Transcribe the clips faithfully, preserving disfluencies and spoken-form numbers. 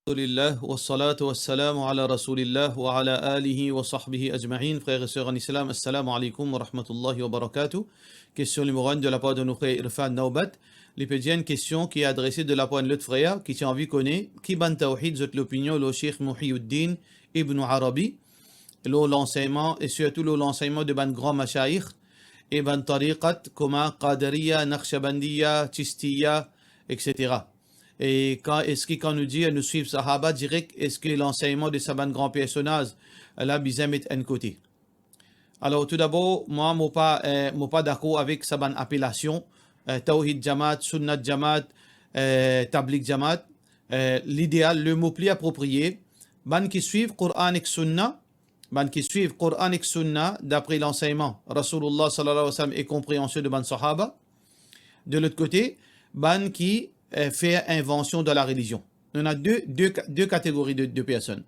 Alhamdulillah, wassalatu wassalamu ala Rasoulillah, wa ala alihi wa sahbihi ajmain. Frer e ser an Islam, assalamu alaikum wa rahmatullahi wa barakatuh. Kestion nimero enn de lapar de nou frer Irfan Naubat. Li pe dir enn kestion ki adrese de lapar enn lot frer ki ti anvi kone ki bann tawhid zot lopinion lor Sheikh Muhyiddin Ibn Arabi, lor lansegnman e sirtou lor lansegnman de bann gran mashayikh e bann tariqat kouma Qadiriya, Naqshbandiya, Chistiya, et cetera. E kan, eski kan nou dir nou swiv sahaba direk, eski lansegnman de sa bann gran personaz la bizin met enn kote? Alor, toudabor, mwa, mo pa, eh, mo pa dakor avek sa bann apelasion, eh, Tawhid Jamaat, Sunnat Jamaat, eh, Tabligh Jamaat. Eh, lideal, le mo pli apropriye, bann ki swiv Koran ek Sunna, bann ki swiv Koran ek Sunna dapre lansegnman Rasoulillah sallallahu alayhi wa sallam e konpreansion de bann sahaba. De lot kote, bann ki, eh, fer invansion dan larelizion. Nou ena de, de ka-, de kategori de, de personn.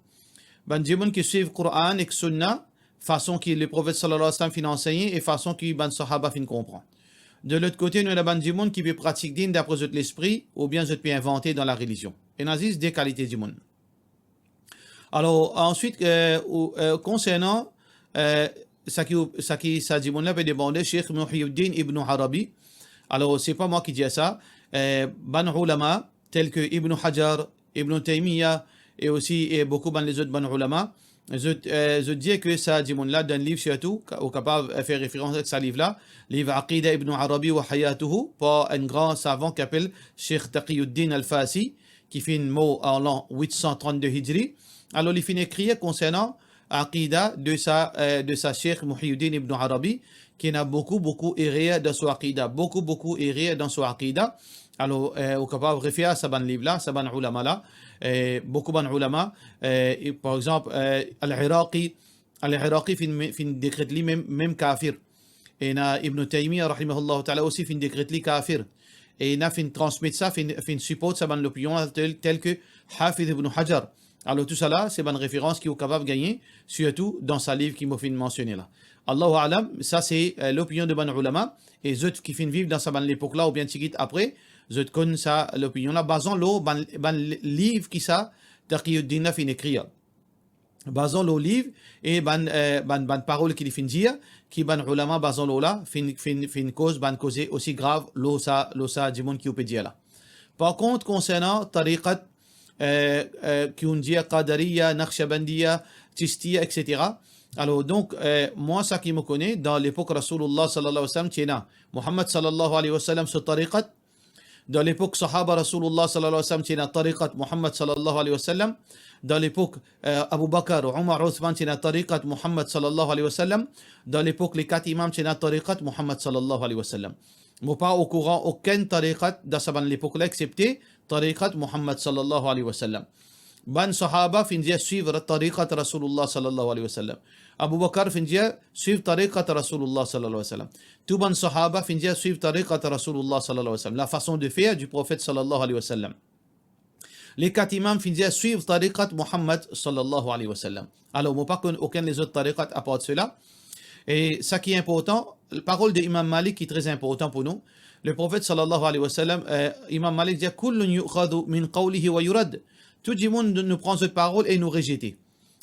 Bann dimoun ki swiv Koran ek Sunna, fason ki Leprofet sallallahu alayhi wa sallam finn ansegne e fason ki bann sahaba finn konpran. De lot kote, nou ena bann dimoun ki pe pratik din dapre zot lespri oubien zot pe invante dan larelizion. Ena zis de kalite dimoun. Alor, answit, eh, ou, eh, konsernan, eh, sa ki, sa ki sa dimoun la pe demande Sheikh Muhyiddin Ibn Arabi. Alor, se pa mwa ki dir sa, eh, bann oulama, tel ke Ibn Hajar, Ibn Taymiya, e osi, e boukou bann lezot bann oulama, zot, eh, zot dir ke sa dimoun la, dan liv sirtou, ka-, ou kapav, eh, fer referans avek sa liv la, liv Aqida Ibn Arabi wa Hayatuhu, par enn gran savan ki apel Sheikh Taqiyuddin Al-Fasi, ki finn mor an lan wit san trannde Hijri. Alor, li finn ekrir konsernan aqida de sa, eh, de sa Sheikh Muhyiddin Ibn Arabi, ki ena boukou, boukou erer dan so aqida, boukou, boukou erer dan so aqida. Alor, eh, ou kapav refer a sa bann liv la, sa bann oulama la, eh, boukou bann oulama, eh, e par exanp, eh, Al-Iraqi, Al-Iraqi finn, finn dekret li mem, mem kafir. Ena Ibn Taymiya, rahimahullah taala, osi finn dekret li kafir. E ena finn transmet sa, finn, finn siport sa bann lopinion la, tel, tel ke Hafiz Ibn Hajar. Alor, tousala, se bann referans ki ou kapav gagne, sirtou dan sa liv ki mo finn mansione la. Allahu a'lam, sa se, eh, lopinion de bann oulama, e zot ki finn viv dan sa bann lepok la, oubien tigit apre, zot konn sa lopinion la, bazan lor bann, bann liv ki sa Taqiyuddin la finn ekrir. Bazan lor liv e bann, eh, bann, bann parol ki li finn dir, ki bann oulama bazan lor la, finn, finn, finn koz bann koze osi grav lor sa, lor sa dimoun ki ou pe dir la. Par kont, konsernan tariqat, eh, eh, ki ou'nn dir Qadiriya, Naqshbandiya, Chistiya, et cetera. Alor, donk, eh, mwa, sa ki mo kone, dan lepok Rasoulillah sallallahu alayhi wa sallam, ti ena Muhammad sallallahu alayhi wa sallam so tariqat, dan lepok sahaba Rasoulillah sallallahu alayhi wa sallam, ti ena tariqat Muhammad sallallahu alayhi wa sallam. Dan lepok, eh, Abu Bakar, Umar, Uthman, ti ena tariqat Muhammad sallallahu alayhi wa sallam. Dan lepok le kat imam, ti ena tariqat Muhammad sallallahu alayhi wa sallam. Mo pa okouran okenn tariqat dan sa bann lepok la, exepte tariqat Muhammad sallallahu alayhi wa sallam. Bann sahaba finn dir swiv ra-, tariqat Rasoulillah sallallahu alayhi wa sallam. Abu Bakar finn dir swiv tariqat Rasoulillah sallallahu alayhi wa sallam. Tou bann sahaba finn dir swiv tariqat Rasoulillah sallallahu alayhi wa sallam, la façon de faire du prophète sallallahu alayhi wa sallam. Le kat imam finn dir swiv tariqat Muhammad sallallahu alayhi wa sallam. Alor, mo pa konn okenn lezot tariqat apar sela. E sa ki inportan, parol de Imam Malik ki tre inportan pou nou. Le Profet sallallahu alayhi wa sallam, eh, Imam Malik dir, "Kullun yu'khadhu min qawlihi wa yurad." Tou dimoun, nou, nou pran zot parol e nou rezete.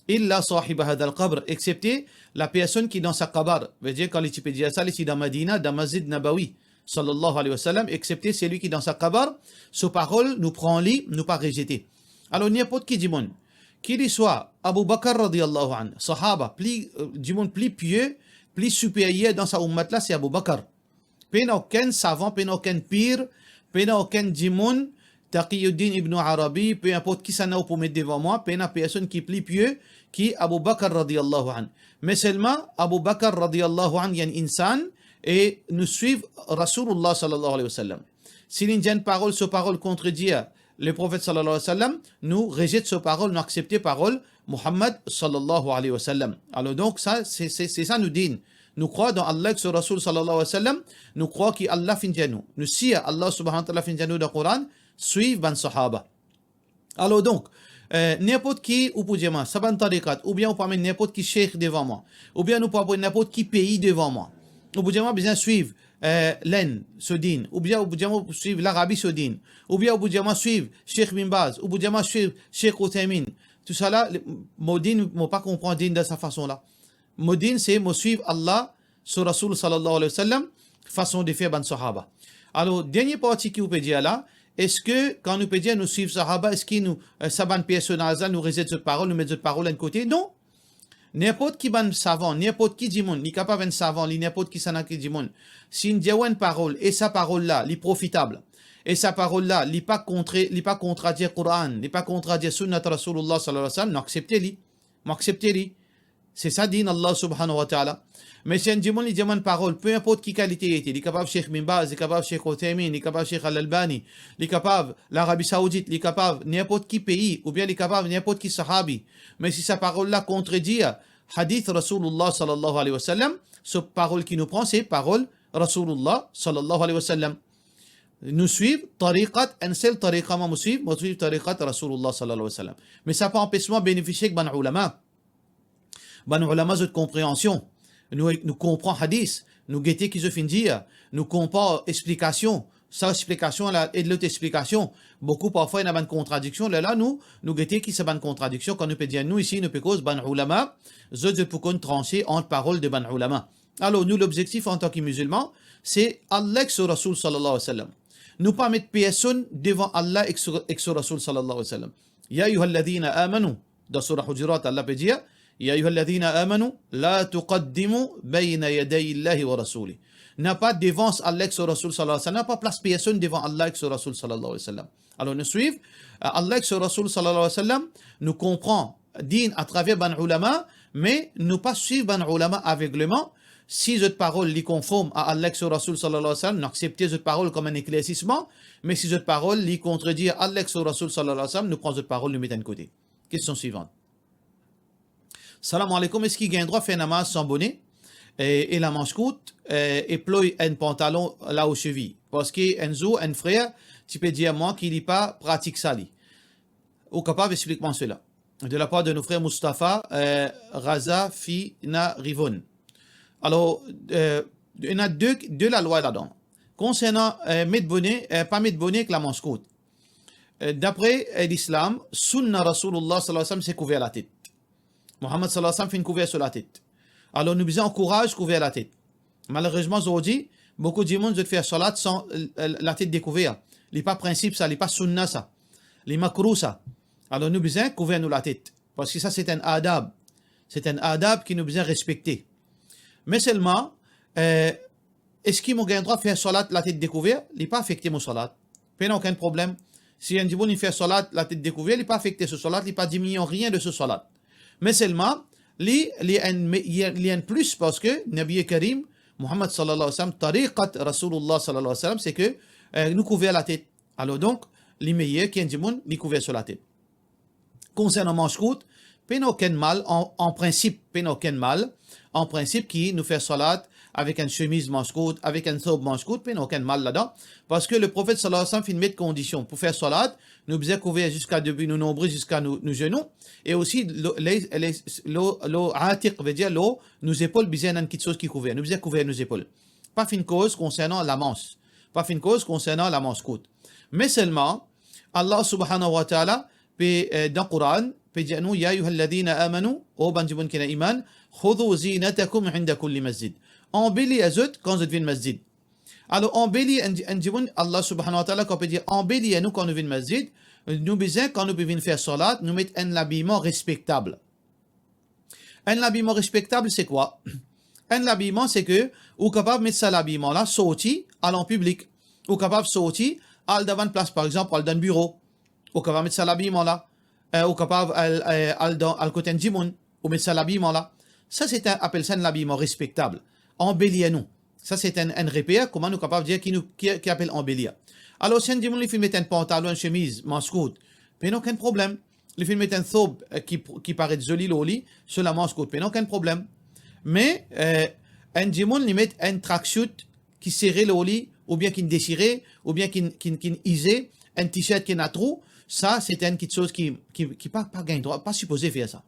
"Illa sahiba hadhal qabr", exepte la personn ki dan sa kabar. Vedir, kan li ti pe dir sa, li ti dan Madina, dan Masjid Nabawi, sallallahu alayhi wa sallam, exepte seli ki dan sa kabar, so parol, nou pran li, nou pa rezete. Alor, ninport ki dimoun, ki li swa Abu Bakar radiyallahu anhu, sahaba, pli, eh, dimoun pli pie, pli siperyer dan sa oumat la, se Abu Bakar. Pena okenn savan, pena okenn pir, pena okenn dimoun, Taqiyuddin Ibn Arabi, pe inport kisannla ou pou met devan mwa, pena personn ki pli pie ki Abu Bakar radiyallahu anhu. Me selman, Abu Bakar radiyallahu anhu, li enn insan, e nou swiv Rasoulillah sallallahu alayhi wa sallam. Si li dir enn parol, so parol kontredir le Profet sallallahu alayhi wa sallam, nou rezet so parol, nou aksepte parol Muhammad sallallahu alayhi wa sallam. Alor donk, sa, se, se, se sa nou din. Nou krwar dan Allah ek so Rasoul sallallahu alayhi wa sallam, nou krwar ki Allah finn dir nou. Nou sir Allah subhanahu wa ta'ala finn dir nou dan Koran, swiv bann sahaba. Alor donk, eh, ninport ki ou pou dir mwa, sa bann tariqat, oubien ou pou amenn ninport ki sheikh devan mwa, oubien ou pou amenn ninport ki pei devan mwa. Ou pou dir mwa, bizin swiv eh, Lenn so din, oubien ou pou dir mwa swiv Larabi so din, oubien ou pou dir mwa swiv Sheikh Bin Baz, ou pou dir mwa swiv Sheikh Uthaymin. Tousala, li, mo din, mo pa konpran din dan sa fason la. Mo din se mo swiv Allah, so Rasoul sallallahu alayhi wa sallam, fason de fer bann sahaba. Alor, dernie parti ki ou pe dir la, eski kan nou pe dir nou swiv sahaba, eski nou, eh, sa bann personaz la, nou rezet zot parol, nou met zot parol enn kote? Non. Ninport ki bann savan, ninport ki dimoun, li kapav enn savan, li ninport kisannla ki dimoun. Si inn dir ou enn parol, e sa parol la, li profitab, e sa parol la, li pa kontre-, li pa kontradir Koran, li pa kontradir Sunnat Rasoulillah sallallahu alayhi wa sallam, nou aksepte li. Mo aksepte li. Se sa din Allah subhanahu wa ta'ala. Me si enn dimoun li dir mwa enn parol, pe inport ki kalite li ete, li kapav Sheikh Bin Baz, li kapav Sheikh Uthaymin, li kapav Sheikh Al-Albani, li kapav Larabi Saoudit, li kapav ninport ki pei, oubien li kapav ninport ki sahabi. Me si sa parol la kontredir hadith Rasoulillah sallallahu alayhi wa sallam, so parol ki nou pran, se parol Rasoulillah sallallahu alayhi wa sallam. Nou swiv tariqat, enn sel tariqa mwa mo swiv, mo swiv tariqat Rasoulillah sallallahu alayhi wa sallam. Me sa pa anpes mwa benefisie ek bann oulama. Bann oulama zot konpreansion. Nou, nou konpran hadith, nou gete ki zot finn dir, nou konpar explikasion, sa explikasion la e lot explikasion. Boukou parfwa ena bann kontradiksion, lerla nou, nou gete ki sa bann kontradiksion, kan nou pe dir nou isi, nou pe koz bann oulama, zot, zot pou konn transe ant parol de bann oulama. Alor, nou lobzektif antan ki mizilman, se Allah ek so Rasoul sallallahu alayhi wa sallam. Nou pa met personn devan Allah ek so, ek so Rasoul sallallahu alayhi wa sallam. Ya ayyuhalladhina amanu, dan Surah Hujurat, Allah pe dir, ya ayyuhalladhina amanu, la tuqaddimu bayna yaday Allahi wa rasoulih. Napa devans Allah ek so Rasoul sallallahu alayhi wa sallam, napa plas personn devan Allah ek so Rasoul sallallahu alayhi wa sallam. Alor, nou swiv, eh, Allah ek so Rasoul sallallahu alayhi wa sallam, nou konpran din atraver bann oulama, me nou pa swiv bann oulama avegleman. Si zot parol li konform a Allah ek so Rasoul sallallahu alayhi wa sallam, nou aksepte zot parol kom enn eklersisman, me si zot parol li kontredir Allah ek so Rasoul sallallahu alayhi wa sallam, nou pran zot parol, nou met enn kote. Kestion swivan. Salam aleykoum, eski gagn drwa fer namaz san bone, e, e lamans kourt, e, e ploy enn pantalon lao sevi? Parski enn zour, enn frer ti pe dir mwa ki li pa pratik sa li. Ou kapav explik mwa sela? De la par de nou frer Mustafa, e, Raza Fina Rivon. Alor, e, ena de, de lalwa ladan. Konsernan, e, met bone, e, pa met bone ek lamans kourt. E, dapre, e, Lislam, sunna Rasoulillah sallallahu alayhi wa sallam, se kouver latet. Muhammad sallallahu alayhi wa sallam finn kouver so latet. Alor, nou bizin ankouraz kouver latet. Malerezman, zordi, boukou dimoun, zot fer salat san, e, e, latet dekouver. Li pa prinsip sa, li pa sunna sa. Li makrou sa. Alor, nou bizin kouver nou latet. Parski sa, se enn adab. Se enn adab ki nou bizin respekte. Me selman, e, eski mo gagn drwa fer salat latet dekouver? Li pa afekte mo salat. Pena okenn problem. Si enn dimoun li fer salat latet dekouver, li pa afekte so salat, li pa diminie rien de so salat. Me selman, li, li enn me-, li, li enn plis parski Nabi Karim, Muhammad sallallahu alayhi wa sallam, tariqat Rasoulillah sallallahu alayhi wa sallam, se ke, e, nou kouver latet. Alor donk, li meyer ki enn dimoun li kouver so latet. Konsernan mans kourt, pena okenn mal an, an prinsip, pena okenn mal an prinsip ki nou fer salat avek enn semiz mans kourt, avek enn thob mans kourt, pena okenn mal ladan, parski Leprofet sallallahu alayhi wa sallam finn met kondision pou fer salat, nou bizin kouver ziska depi nou nonbril ziska nou, nou zenou, e osi lo, le, le, lo, lo atiq, vedir lo, nou zepol bizin ena enn kitsoz ki kouver, nou bizin kouver nou zepol. Pa finn koz konsernan lamans, pa finn koz konsernan lamans kourt. Me selman, Allah subhanahu wa ta'ala pe, e, dan Koran, pe dir nou, ya ayyuhalladhina amanu, o bann dimoun ki ena iman, khudhu zinatakum inda kulli masjid. Anbelir zot kan zot vinn masjid. Alor, anbelir enn, enn dimoun, Allah subhanahu wa ta'ala kan pe dir anbelir nou kan nou vinn masjid, nou bizin, kan nou pe vinn fer salat, nou met enn labiyman respektab. Enn labiyman respektab, se kwa? Enn labiyman, se ke ou kapav met sa labiyman la, sorti, al an piblik. Ou kapav sorti, al dan bann plas, par exanp, al dan biro. Ou kapav met sa labiyman la. E, ou kapav al, e, al dan, al kot enn dimoun, ou met sa labiyman la. Sa, se enn, apel sa enn labiyman respektab. Anbelir nou. Sa, se enn, enn reper, kouma nou kapav dir ki nou, ki, ki apel anbelir. Alor, si enn dimoun li finn met enn pantalon, enn semiz, mans kourt, pena okenn problem. Li finn met enn thob, e, ki, ki paret zoli lor li, so lamans kourt, pena okenn problem. Me, e, enn dimoun li met enn tracksuit ki sere lor li, oubien ki'nn desire, oubien ki'nn, ki'nn, ki'nn ize, enn t-shirt ki ena trou, sa, se enn kitsoz ki, ki, ki pa, pa gagn drwa, pa sipoze fer sa.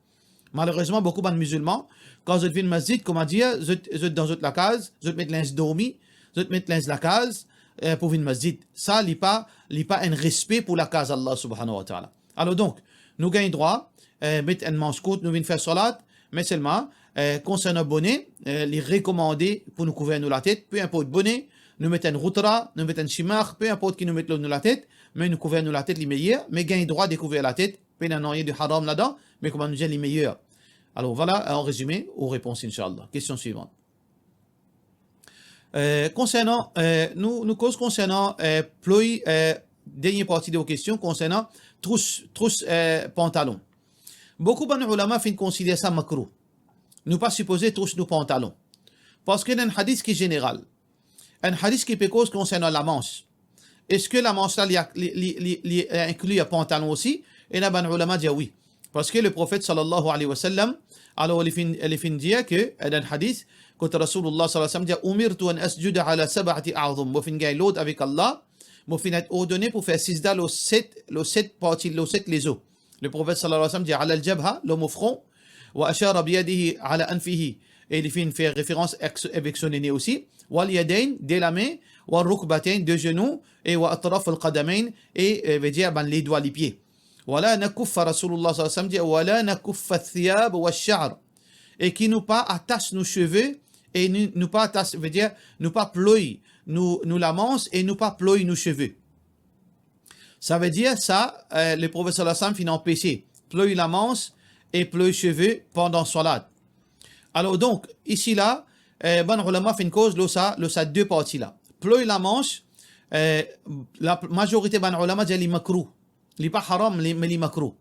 Malerezman, boukou bann mizilman, kan zot vinn masjid, kouma dir, zot, zot dan zot lakaz, zot met linz dormi, zot met linz lakaz, eh, pou vinn masjid. Sa, li pa, li pa enn respe pou lakaz Allah subhanahu wa ta'ala. Alor donk, nou gagn drwa, eh, met enn manz kourt, nou vinn fer swalat, me selman, eh, konsernan bone, eh, li rekomande pou nou kouver nou latet, pe inport bone, nou met enn routra, nou met enn shimar, pe inport ki nou met lor nou latet, me nou kouver nou latet, li meyer, me gagn drwa dekouver latet, pena nanye de haram ladan, me kouma nou dir, li meyer. Alor, vwala, an rezime, ou repons, inshallah. Kestion swivan. Eh, konsernan, eh, nou, nou koz konsernan, eh, ploy, eh, dernie parti de ou kestion, konsernan trous, trous, eh, pantalon. Boukou bann oulama finn konsider sa makrouh. Nou pa sipoze trous nou pantalon. Parski ena enn hadis ki zeneral. Enn hadis ki pe koz konsernan lamans. Eski lamans la, li, li, li, li, li inkli pantalon osi? Ena bann oulama dir wi. Parski Leprofet sallallahu alayhi wa sallam, alor li finn, li finn dir ke, eh, dan hadis, kot Rasoulullah sallallahu alayhi wa sallam dir, "Umirtu an asjuda ala sab'ati a'zum." Mo finn gagn lord avek Allah, mo finn et ordone pou fer sizda lor set, lor set parti, lor set lezo. Leprofet sallallahu alayhi wa sallam dir, "Ala al-jabha", lor mo fron, "wa ashara biyadihi ala anfihi", e li finn fer referans ek, avek so nene osi, "wal yadayn", de lame, "war rukbatayn", de zenou, e "wa atraf al-qadamayn", e, eh, vedir bann ledwa lipie. "Wala nakuffa", Rasoulullah sallallahu alayhi wa sallam dir, "wala nakuffa ath-thiyab wash-sha'r", e ki nou pa atas nou seve, e nou, nou pa atas, vedir, nou pa ploy nou, nou lamans, e nou pa ploy nou seve. Savedir sa, eh, Leprofet sallallahu alayhi wa sallam finn anpese ploy lamans e ploy seve pandan swalat. Alor donk, isi la, eh, bann oulama finn koz lor sa, lor sa de parti la. Ploy lamans, eh, la mazorite bann oulama dir li makrouh. Li pa haram, li, me li makrouh.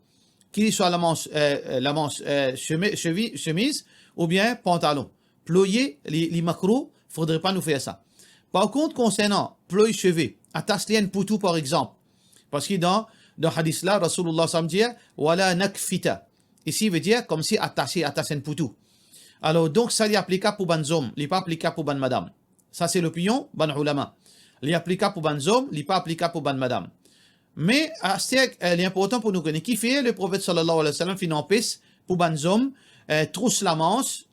Ki li swa lamans, eh, eh, lamans, eh, semi-, sevi-, semiz oubien pantalon. Ploye, li, li makrouh, fodre pa nou fer sa. Par kont, konsernan ploy seve, atas li enn poutou, par exanp, parski dan, dan hadis la, Rasoulullah sallam dir, "Wala nakfita." Isi vedir, koumsi atase, atas enn poutou. Alor, donk, sa li aplikab pou bann zom, li pa aplikab pou bann madam. Sa se lopinion bann oulama. Li aplikab pou bann zom, li pa aplikab pou bann madam. Me, aster, eh, li inportan pou nou kone kifer Leprofet sallallahu alayhi wa sallam finn anpes pou bann zom, eh, trous lamans,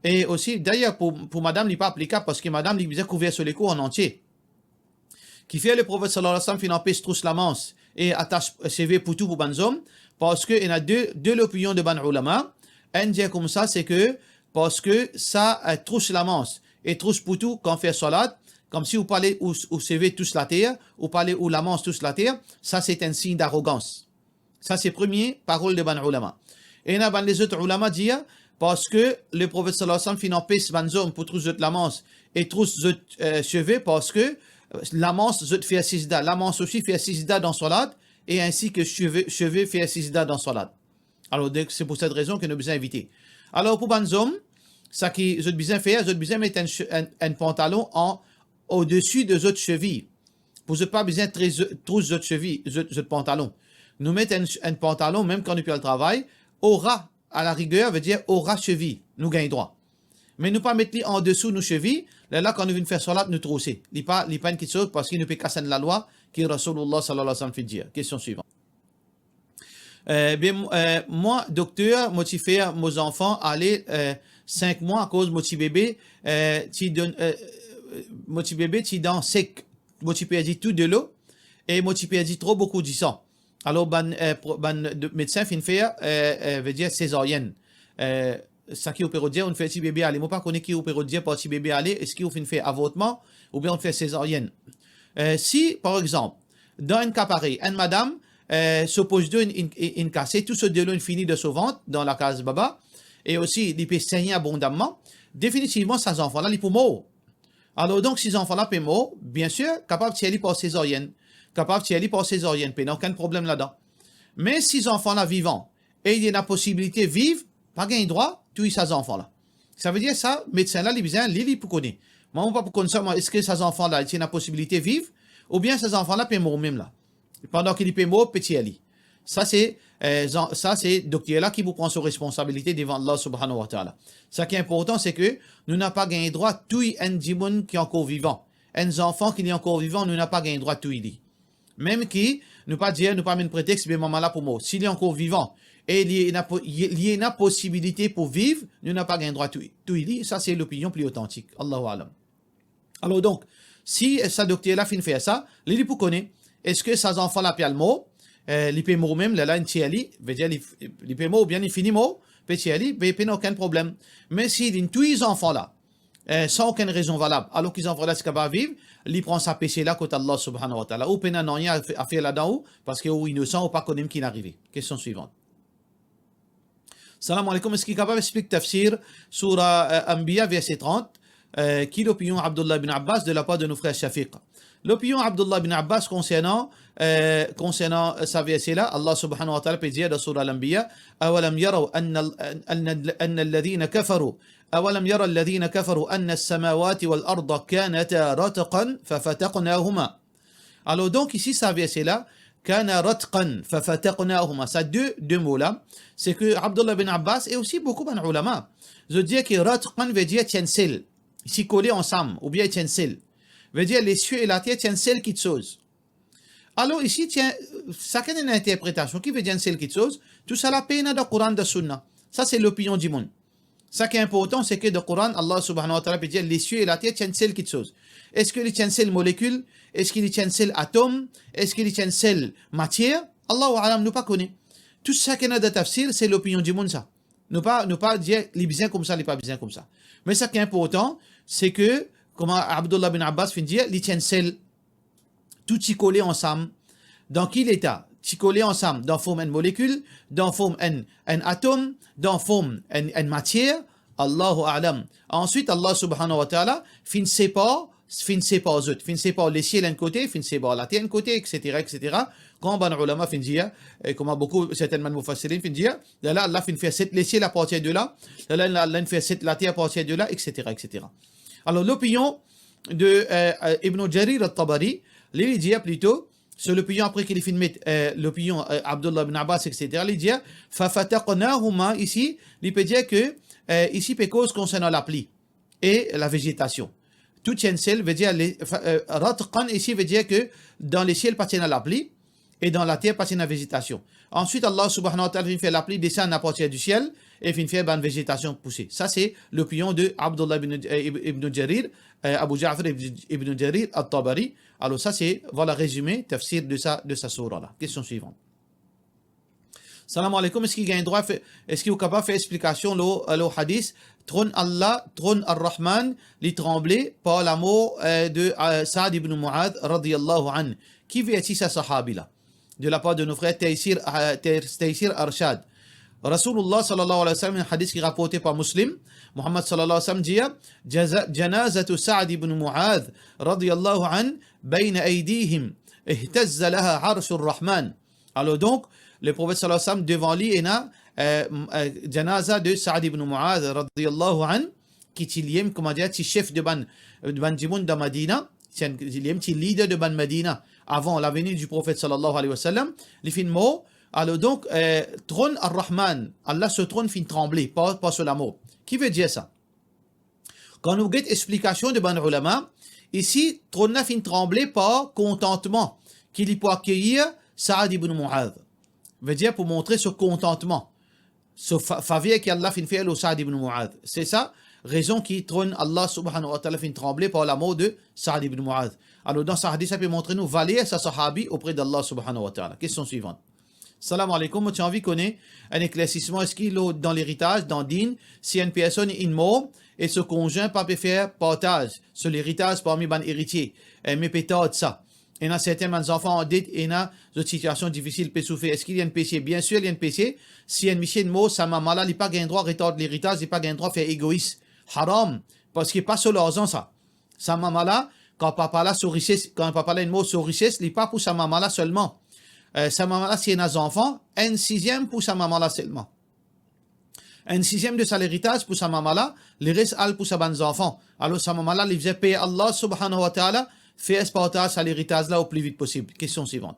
e osi, dayer, pou, pou madam, li pa aplikab, parski madam, li bizin kouver so lekor an antie. Kifer Leprofet sallallahu alayhi wa sallam finn anpes trous lamans e atas seve poutou pou bann zom? Parski ena de, de lopinion de bann oulama. Enn dir koumsa, se ke parski sa, eh, trous lamans e trous poutou kan fer swalat, koumsi ou pale ou, ou seve tous later, ou pale ou lamans tous later, sa se enn sign darogans. Sa se premie parol de bann oulama. Ena bann lezot oulama dir, parski Leprofet sallallahu alayhi wa sallam finn anpes bann zom pou trous zot lamans e trous zot, eh, seve, parski, eh, lamans zot fer sizda, lamans osi fer sizda dan swalat, e ainsi ke seve, seve fer sizda dan swalat. Alor, donk, se pou set rezon ke nou bizin evite. Alor, pou bann zom, saki zot bizin fer, zot bizin met enn se-, enn, enn pantalon an, odesi de zot sevi. Pou zot pa bizin tre-, trous zot sevi, zot, zot pantalon. Nou met enn, enn pantalon, mem kan nou pe al travay, ora, a la riger, vedir ora sevi, nou gagn drwa. Me nou pa met li andesou nou sevi, lerla kan nou vinn fer swalat, nou trouse. Li pa, li pa enn kiksoz, parski nou pe kas enn lalwa ki Rasoulullah sallallahu alayhi wa sallam finn dir. Kestion swivan. Eh, bien, mo-, eh, mwa, dokter, mo ti fer mo zanfan ale, eh, sink mwa akoz mo ti bebe, eh, ti donn, eh, mo ti bebe ti dan sek. Mo ti perdi tou delo e mo ti perdi tro boukou disan. Alor, bann, eh, pro-, bann de-, medsin finn fer, eh, eh, vedir sezaryenn. Eh, saki ou pe rod dir, ou'nn fer ti bebe ale. Mo pa kone ki ou pe rod dir par ti bebe ale, eski ou finn fer avortman, oubien ou'nn fer sezaryenn. Eh, si, par exanp, dan enn ka parey, enn madam, eh, so poz dilo inn, inn, inn kase, tou so delo inn fini dan so vant, dan lakaz baba, e osi li pe segne abondamman, definitivman, sa zanfan la, li pou mor. Alor donk, si zanfan la pe mor, biensir, kapav tir li par sezaryenn. Kapav tir li par sezaryenn, pena okenn problem ladan. Me si zanfan la vivan, e li ena posibilite viv, pa gagn drwa touy sa zanfan la. Savedir sa, medsin la, li bizin, li, li pou kone. Mwa, mo pa pou konn sa, mwa, eski sa zanfan la, li ti ena posibilite viv, oubien sa zanfan la pe mor mem la. Pandan ki li pe mor, pe tir li. Sa se, eh, zan-, sa se dokter la ki pou pran so responsabilite devan Allah subhanahu wa ta'ala. Saki inportan, se ke nou napa gagn drwa touy enn dimoun ki ankor vivan. Enn zanfan ki li ankor vivan, nou napa gagn drwa touy li. Mem ki, nou pa dir, nou pa met pretex, be mama la pou mor. Si li ankor vivan, e li ena po-, li ena posibilite pou viv, nou napa gagn drwa touy, touy li. Sa se lopinion pli otantik. Allahu a'lam. Alor donk, Si, eh, sa dokter la finn fer sa, li, li pou kone, eski sa zanfan la pe al mor, eh, li pe mor mem, lerla inn tir li, vedir li, li pe mor oubien li fini mor, pe tir li, be pena okenn problem. Me si linn touy zanfan la, eh, san okenn rezon valab, alor ki zanfan la ti kapav viv, li pran sa pese la kot Allah Subhanahu wa Ta'ala. Ou pena nanye a fe-, a fer ladan ou, parski ou inosan, ou pa kone ki inn arive. Kestion swivan. Salam alaikum, eski kapav explik tafsir Sourah, eh, Anbiya, verset trente, eh, ki lopinion Abdullah bin Abbas de lapar de nou frer Shafiq? Lopinion Abdullah bin Abbas konsernan, eh, konsernan, eh, sa verse la, Allah Subhanahu wa Ta'ala pe dir dan Sourah Al-Anbiya, "Awalam yaraw anna, anna, anna alladhina kafaru, awalam yara alladhina kafaru anna as-samawati wal arda kanata ratqan fafataqnahuma." Alor donk isi sa verse la, kana ratqan fafataqnahuma, sa de, de mo la, se ke Abdullah bin Abbas e osi boukou bann oulama, zot dir ki ratqan ve dir ti enn sel, ti kole ansam, oubien ti enn sel. Ve dir lesiel e later ti enn sel kitsoz. Alor isi, ti enn, sakenn ena interpretasion, ki ve dir enn sel kitsoz, tousala pena dan Koran, dan Sunna. Sa se lopinion dimoun. Sa ki inportan, se ke dan Koran, Allah Subhanahu wa Ta'ala pe dir, lesiel e later ti enn sel kitsoz. Eski li ti enn sel molekil? Eski li ti enn sel atom? Eski li ti enn sel matier? Allahu a'lam, nou pa kone. Tou sa ki ena dan tafsir, se lopinion dimoun sa. Nou pa, nou pa dir li bizin koumsa, li pa bizin koumsa. Me sa ki inportan, se ke, kouma Abdullah bin Abbas finn dir, li ti enn sel. Tou ti kole ansam. Dan ki leta? Ti kole ansam dan form enn molekil, dan form enn, enn atom, dan form enn, enn matier, Allahu a'lam. Answit, Allah Subhanahu wa Ta'ala finn separ, finn separ zot, finn separ lesiel enn kote, finn separ later enn kote, et cetera, et cetera. Kan bann oulama finn dir, eh, kouma boukou, sertenn bann mufassirin finn dir, lerla Allah finn fer set lesiel apartir de la, lerla Allah finn fer set later apartir de la, et cetera, et cetera. Alor, lopinion de, eh, eh, Ibn Jarir at-Tabari, li, li dir plito, so lopinion apre ki li finn met, eh, lopinion, eh, Abdullah bin Abbas, et cetera, li dir, "Fafataqnahuma", isi, li pe dir ke, eh, isi pe koz konsernan lapli e lavezetasion. Tou ti enn sel, ve dir, le, fa-, eh, ratqan isi ve dir ke dan lesiel pa ti ena lapli, e dan later pa ti ena vezetasion. Answit, Allah Subhanahu wa Ta'ala finn fer lapli desann apartir di siel e finn fer bann vezetasion pouse. Sa se lopinion de Abdullah ibn, eh, Ibn, Ibn Jarir, eh, Abu Ja'far ibn, Ibn Jarir at-Tabari. Alor sa se, vwala rezime, tafsir de sa, de sa sourah la. Kestion swivan. Salam alaikum, eski gagn drwa fer, eski ou kapav fer explikasion lor, lor hadis, tronn Allah, tronn Ar-Rahman, li tranble par lamor, eh, de, eh, Saad ibn Muadh, radiyallahu anhu? Ki verti sa sahabi la? De lapar de nou frer Taysir, eh, Tay-, Taysir Arshad. Rasulullah sallallahu alayhi wa sallam, enn hadis ki raporte par Muslim, Muhammad sallallahu alayhi wa sallam dir, jaza-, janazatu Saad ibn Muadh, radiyallahu anhu, bayna aydihim, ihtazza laha arshur Rahman. Alor donk, Leprofet sallallahu alayhi wa sallam, devan li ena, eh, m-, eh, janaza de Saad ibn Muadh, radiyallahu anhu, ki ti limem, kouma dir, ti sef de bann, de bann dimoun dan Madina, ti enn, limem ti lider de bann Madina, avan laveni di Profet sallallahu alayhi wa sallam, li finn mor. Alor donk, eh, tronn Ar-Rahman, Allah so tronn finn tranble par, par so lamor. Ki ve dir sa? Kan nou get explikasion de bann oulama, isi, tronn la finn tranble par kontantman ki li pou akeyir Saad ibn Muadh. Ve dir pou montre so kontantman, so fa-, faver ki Allah finn fer lor Saad ibn Muadh. Se sa rezon ki tronn Allah Subhanahu wa Ta'ala finn tranble par lamor de Saad ibn Muadh. Alor, dan sa hadis, sa pe montre nou valer sa sahabi opre d'Allah Subhanahu wa Ta'ala. Kestion swivan. Salam alaikum, mo ti anvi kone enn eklersisman, eski lor, dan leritaz, dan din, si enn personn inn mor e so konzwin pa pe fer partaz so leritaz parmi bann eritie, eh, me pe tard sa. Ena serten bann zanfan andet, ena zot sitiasion difisil, pe soufer. Eski li enn pese? Biensir, li enn pese. Si enn misie inn mor, sa mama la, li pa gagn drwa retard leritaz, li pa gagn drwa fer egois. Haram, parski pa so larzan sa. Sa mama la, kan papa la so rises, kan papa la inn mor, so rises, li pa pou sa mama la selman. Eh, sa mama la, si ena zanfan, enn siziem pou sa mama la selman. Enn siziem de sa leritaz pou sa mama la, leres al pou sa bann zanfan. Alor sa mama la, li bizin per Allah Subhanahu wa Ta'ala, fer partaz sa leritaz la o pli vit posib. Kestion swivan.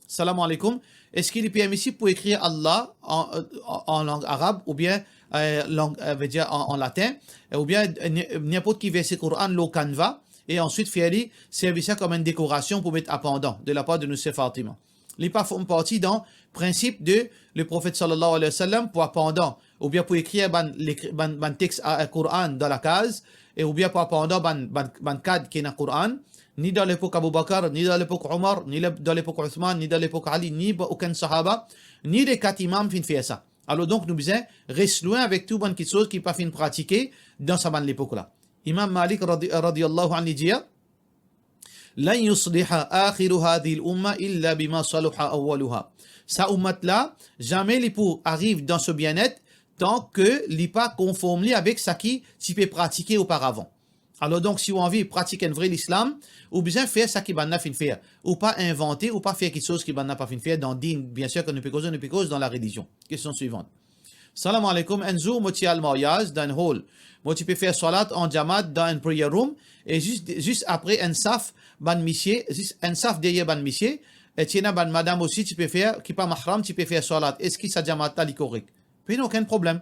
Salam alaikum. Eski li permisib pou ekrir Allah an, an, an lang arab oubien, eh, lang, eh, ve dir an, an latin, eh, oubien, eh, ni-, ninport ki verse Koran lor Canva, e answit fer li servi sa kom enn dekorasion pou met apandan de lapar de nou ser Fatima? Li pa form parti dan prinsip de Leprofet sallallahu alayhi wa sallam pou apandan, oubien pou ekrir bann, lekri-, bann, bann text a, a Koran dan lakaz, e oubien pou apandan bann, bann, bann kad ki ena Koran, ni dan lepok Abu Bakar, ni dan lepok Omar, ni le-, dan lepok Ousman, ni dan lepok Ali, ni ba-, okenn sahaba, ni le kat imam finn fer sa. Alor donk, nou bizin res lwin avek tou bann kiksoz ki pa finn pratike dan sa bann lepok la. Imam Malik radi-, radiyallahu anhu, li dir, "Lan yusliha akhiru hadhihi al-umma illa bima salaha awwaluha." Sa oumat la, zame li pou ariv dan so bienet, tan ke li pa konform li avek saki ti pe pratike oparavan. Alor donk, si ou anvi pratik enn vre lislam, ou bizin fer saki bannla finn fer. Ou pa invante, ou pa fer kiksoz ki bannla pa finn fer dan din. Biensir, kan nou pe koze, nou pe koz dan larelizion. Kestion swivan. Salam aleykoum. Enn zour, mo ti al maryaz dan enn hall. Mo ti pe fer swalat an jamat dan enn prayer room, e zis, zis apre enn saf bann misie, zis enn saf deryer bann misie, e ti ena bann madam osi ti pe fer, ki pa mahram, ti pe fer swalat. Eski sa jamat la li korek? Pena okenn problem.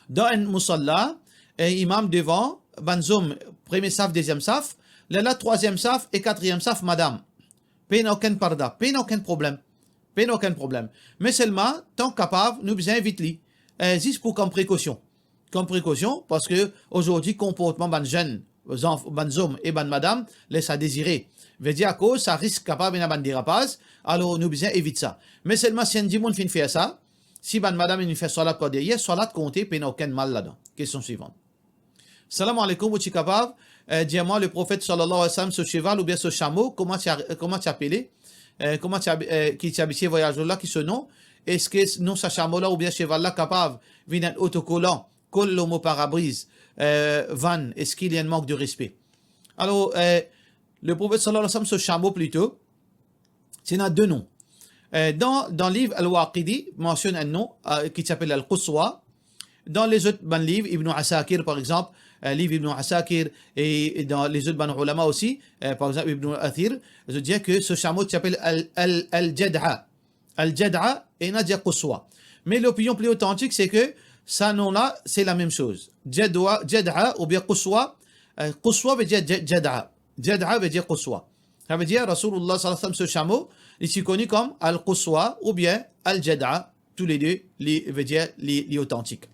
Dan enn musalla, enn imam devan, bann zom, premie saf, deziem saf, lerla trwaziem saf e katriem saf, madam. Pena okenn parda, pena okenn problem. Pena okenn problem. Me selman, tan kapav, nou bizin evit li, eh, zis pou kom prekosion. Kom prekosion, parski azordi konportman bann zenn, zanf-, bann zom e bann madam les a dezire. Vedir akoz sa risk kapav ena bann derapaz, alor nou bizin evit sa. Me selman si enn dimoun finn fer sa, si bann madam inn fer swalat par deryer, swalat konte, pena okenn mal ladan. Kestion swivan. Salam aleykoum, ou ti kapav, eh, dir mwa, Leprofet sallallahu alayhi wa sallam, so seval oubien so samo, kouma ti a-, kouma ti apele, eh, kouma ti abi-, eh, ki ti abitie vwayaz lor la, ki so nom? Eski nom sa samo la oubien seval la kapav vinn enn otokolan, kol lor mo parabriz, eh, vann? Eski li enn mank de respe? Alor, eh, Leprofet sallallahu alayhi wa sallam, so samo plito, ti ena de nom. Eh, dan, dan liv Al-Waqidi, mansionn enn nom, eh, ki ti apel Al-Quswa. Dan lezot bann liv, Ibn Asakir, par exanp, eh, liv Ibn Asakir, e, e dan lezot bann oulama osi, eh, par exanp, Ibn Athir, zot dir ke so samo ti apel Al, Al, Al-Jadha. Al-Jadha, ena dir Quswa. Me lopinion pli otantik, se ke sa nom la, se lamem soz. Jadwa, Jadha oubien Quswa, eh, Quswa ve dir Ja-, Jadha. Jadha ve dir Quswa. Savedir, Rasoulullah sallallahu alayhi wa sallam, so samo, li ti koni kom Al-Quswa oubien Al-Jadha, toule de, li ve dir, li, li otantik.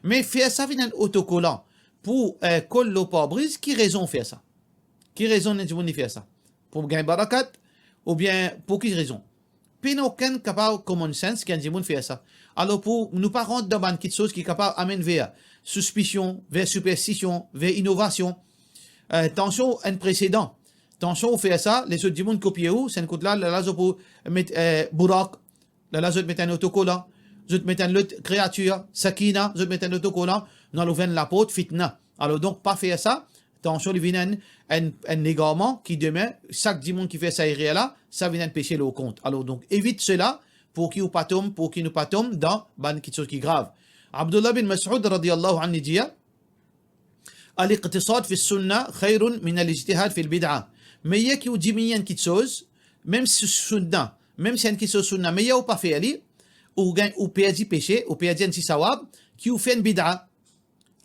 Me fer sa vinn enn otokolan pou, eh, kol lor parbriz, ki rezon fer sa? Ki rezon enn dimoun li fer sa? Pou gagn barakat, oubien pou ki rezon? Pena okenn kapav common sense ki enn dimoun fer sa. Alor pou nou pa rant dan bann kiksoz ki kapav amenn ver sispision, ver siperstision, ver inovasion. Eh, tansion enn presedan. Tansion ou fer sa, lezot dimoun kopie ou, sa enn kout la, la, la zot pou met, eh, Burak, lerla zot met enn otokolan, zot met enn lot kreatir, Sakina, zot met enn otokolan, nou al ouver enn laport fitna. Alor donk, pa fer sa, tansion li vinn enn, enn, enn legarman ki demin, sak dimoun ki fer sa erer la, sa vinn enn pese lor kont. Alor donk, evit sela, pou ki ou pa tom, pou ki nou pa tom dan bann kiksoz ki grav. Abdullah bin Mas'ud radiyallahu anhu dir, "Al-iqtisad fi sunna khayrun min al-ijtihad fil bid'a." Meyer ki ou diminie enn kiksoz, mem si sunna, mem si enn kiksoz sunna, meyer ou pa fer li, ou gagn, ou perdi pese, ou perdi enn ti sawab, ki ou fer enn bid'a.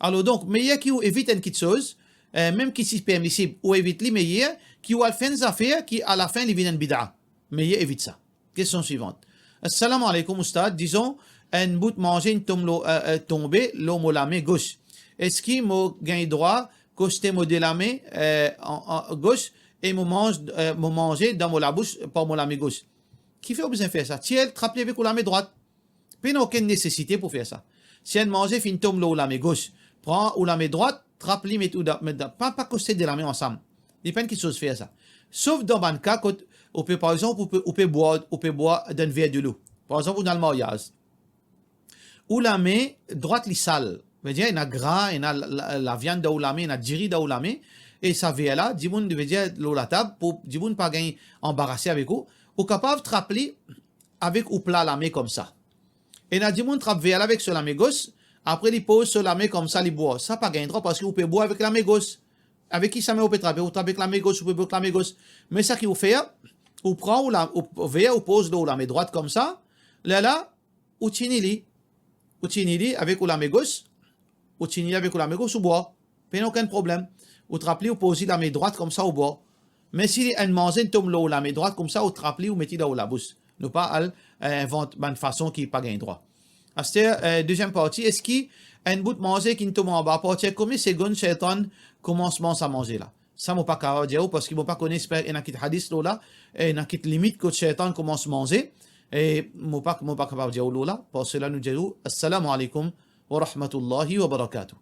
Alor donk, meyer ki ou evit enn kiksoz, eh, mem ki ti permisib, ou evit li, meyer ki ou al fer enn zafer ki alafin li vinn enn bid'a. Meyer evit sa. Kestion swivan. Assalamu alaikum, Oustad. Dizon, enn bout manze inn tom lor, eh, eh, tonbe lor mo lame gos. Eski mo gagn drwa koste mo de lame, eh, an, an gos e mo manz, eh, mo manze dan mo labous par mo lame gos? Kifer ou bizin fer sa? Tir, trap li avek ou lame drwat. Pena okenn nesesite pou fer sa. Si enn manze finn tom lor ou lame gos, pran ou lame drwat, trap li, met ou dan, met dan, pa, pa koste de lame ansam. Li pa enn kiksoz fer sa. Sof dan bann ka kot ou pe, par exanp, ou pe, ou pe bwar, ou pe bwar dan enn ver delo. Par exanp, ou dan maryaz. Ou lame drwat li sal. Vedir, ena gra, ena la, la, laviann dan ou lame, ena diri dan ou lame. E sa ver la, dimoun, vedir, lor latab, pou dimoun pa gagn anbarase avek ou. Ou kapav trap li avek ou pla lame koumsa. Ena dimoun trap ver la avek so lame gos, apre li poz so lame koumsa, li bwar. Sa pa gagn drwa, parski ou pe bwar avek lame gos. Avek ki sa me ou pe trape? Ou trap avek lame gos, ou pe bwar avek lame gos. Me sa ki ou fer, ou pran ou la, ou ver, ou poz lor ou lame drwat koumsa, lerla, ou tini li, ou tini li avek ou lame gos, ou tini li avek ou lame gos, ou bwar. Pena okenn problem. Ou trap li, ou poz li lame drwat koumsa, ou bwar. Me si enn manze inn tom lor ou lame drwat koumsa, ou trap li, ou met li dan ou labous. Nou pa al, eh, invant bann fason ki pa gagn drwa. Aster, eh, deziem parti, eski enn bout manze ki'nn tom anba, apartir komie segonn setan koumans manz sa manze la? Sa mo pa kapav dir ou, parski mo pa kone, esper ena kit hadis lor la, e ena kit limit kot Seytan koumans manze, e mo pa, mo pa kapav dir ou lor la. Par sela nou dir ou, assalamu alaikum wa rahmatullahi wa barakatuh.